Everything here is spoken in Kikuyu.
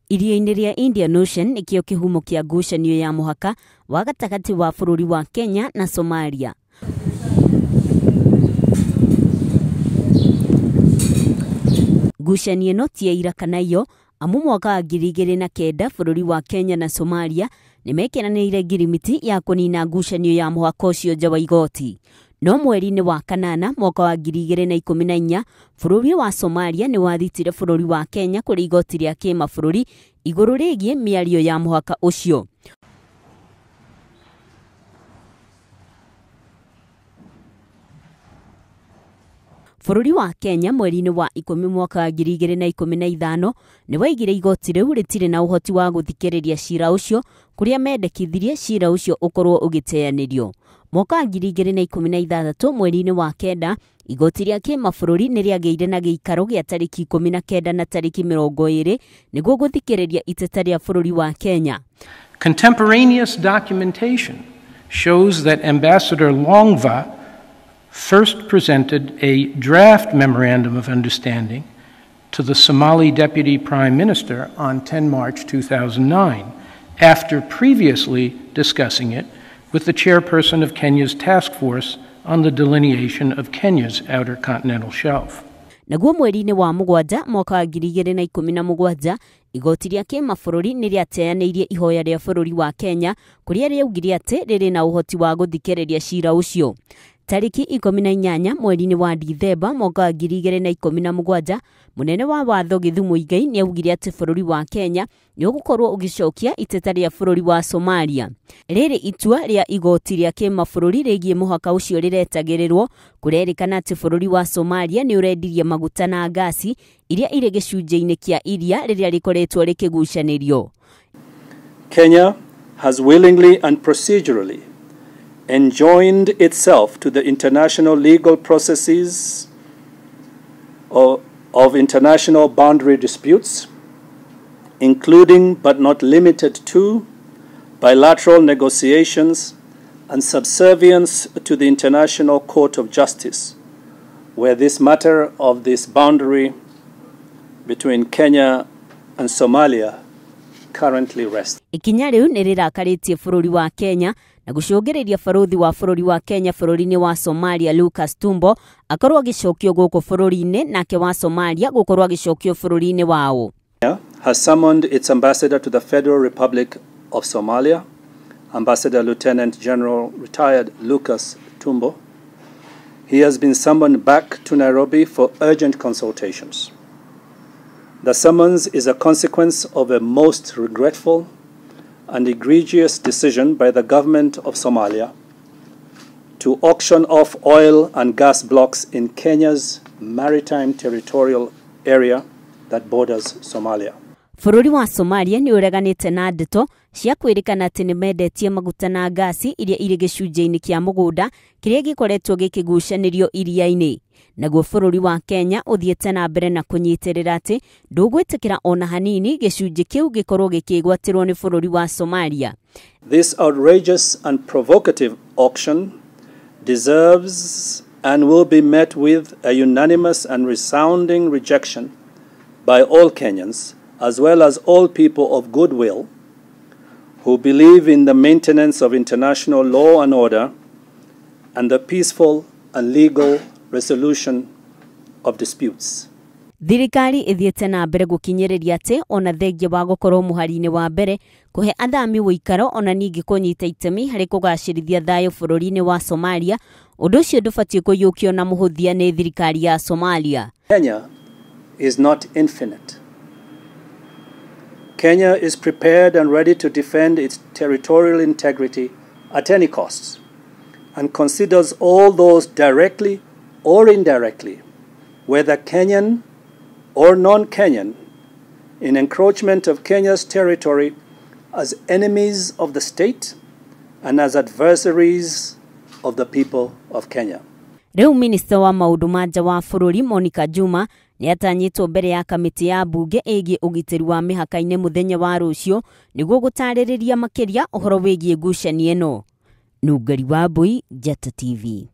Iria-inĩ rĩa Indian Ocean nĩkĩo kĩhumo kĩa ngucanio ya mũhaka wa gatagatĩ wa bũrũri wa Kenya na Somalia. Ngucanio ĩno ti ya ira kana iyo, amu mwaka wa 2009 bũrũri wa Kenya na Somalia nĩmekĩranĩire ngirimiti ya kũnina ngucanio ya mũhaka ũcio nja wa igoti. No mweri-inĩ wa kanana mwaka wa 2014 bũrũri wa Somalia nĩ wathitire bũrũri wa Kenya kũrĩ igoti rĩa kĩmabũrũri igũrũ rĩgiĩ mĩario ya mũhaka ũcio. Bũrũri wa Kenya mweri-inĩ wa 10 mwaka wa 2015 nĩ waigire igoti rĩu rĩtirĩ na ũhoti wa gũthikĩrĩria cira ũcio, kũrĩa mendekithirie cira ũcio ũkorwo ũgĩteanĩrio. Mwaka wa 2016 mweri-inĩ wa 9 igoti rĩa kĩmabũrũri nĩ rĩagĩire na gĩikaro gĩa tarĩki 19 na tarĩki 20 nĩguo gũthikĩrĩria iteta rĩa bũrũri wa Kenya. Contemporaneous documentation shows that Ambassador Longva first presented a draft memorandum of understanding to the Somali Deputy Prime Minister on 10 March 2009, after previously discussing it with the chairperson of Kenya's task force on the delineation of Kenya's outer continental shelf. Naguo mweri-inĩ wa 7 mwaka wa 2017 igoti rĩa kĩmabũrũri nĩ rĩateanĩirie ihoya rĩa bũrũri wa Kenya kũrĩa rĩaugire atĩ rĩrĩ na ũhoti wa gũthikĩrĩria cira ũcio. Tarĩki 18 mweri-inĩ wa Dithemba mwaka wa 2017 mũnene wa watho Githu Muigai nĩ augire atĩ bũrũri wa Kenya nĩ ũgũkorwo ũgĩcokia iteta rĩa bũrũri wa Somalia. Rĩrĩ itua rĩa igoti rĩa kĩmabũrũri rĩgiĩ mũhaka ũcio rĩretagĩrĩrwo, kũrerĩkana atĩ bũrũri wa Somalia nĩ ũrendirie maguta na ngasi iria irĩ gĩcunjĩ-inĩ kĩa iria rĩrĩa rĩkoretwo rĩkĩgucanĩrio. Kenya has willingly and procedurally enjoined itself to the international legal processes of international boundary disputes, including but not limited to bilateral negotiations and subservience to the International Court of Justice, where this matter of this boundary between Kenya and Somalia currently rests. Ikinya rĩu nĩ rĩrakarĩtie bũrũri wa Kenya na gũcũngĩrĩria barũthi wa bũrũri wa Kenya bũrũri-inĩ wa Somalia Lucas Tumbo akorwo agĩcokio gũkũ bũrũri-inĩ, nake wa Somalia gũkorwo agĩcokio bũrũri-inĩ wao. Kenya has summoned its ambassador to the Federal Republic of Somalia, Ambassador Lieutenant General retired Lucas Tumbo. He has been summoned back to Nairobi for urgent consultations. The summons is a consequence of a most regretful and egregious decision by the government of Somalia to auction off oil and gas blocks in Kenya's maritime territorial area that borders Somalia. Bũrũri wa Somalia nĩ ũreganĩte na ndeto cia kwĩrĩkana atĩ nĩ mendetie maguta na ngasi iria irĩ gĩcunjĩ-inĩ kĩa mũgũnda kĩrĩa gĩkoretwo gĩkĩgucanĩrio iria-inĩ. Naguo bũrũri wa Kenya ũthiĩte na mbere na kũnyitĩrĩra atĩ ndũgwĩtĩkĩra ona hanini gĩcunjĩ kĩu gĩkorwo gĩkĩgwatĩrwo nĩ bũrũri wa Somalia. This outrageous and provocative auction deserves and will be met with a unanimous and resounding rejection by all Kenyans, as well as all people of goodwill who believe in the maintenance of international law and order and the peaceful and legal resolution of disputes. Thirikari ĩthiĩte na mbere gũkinyĩrĩria atĩ ona thengia wa gũkorwo mũhari-inĩ wa mbere kũhe athami ũikaro ona ningĩ kũnyita itemi harĩ kũgacĩrithia thayũ bũrũri-inĩ wa Somalia, ũndũ ũcio ndũbatiĩ kũiyũkio na mũhũthia nĩ thirikari ya Somalia. Kenya is not infinite. Kenya is prepared and ready to defend its territorial integrity at any cost and considers all those directly or indirectly, whether Kenyan or non-Kenyan, in encroachment of Kenya's territory as enemies of the state and as adversaries of the people of Kenya. Rĩu minista wa maũndũ ma nja wa bũrũri Monica Juma nĩ atanyĩtwo mbere ya kamĩtĩ ya mbunge ĩgiĩ ũgitĩri wa mĩhaka-inĩ mũthenya wa rũciũ nĩguo gũtarĩrĩria makĩria ũhoro wĩgiĩ ngucanio ĩno. Nungari wa Mbui, Njata TV.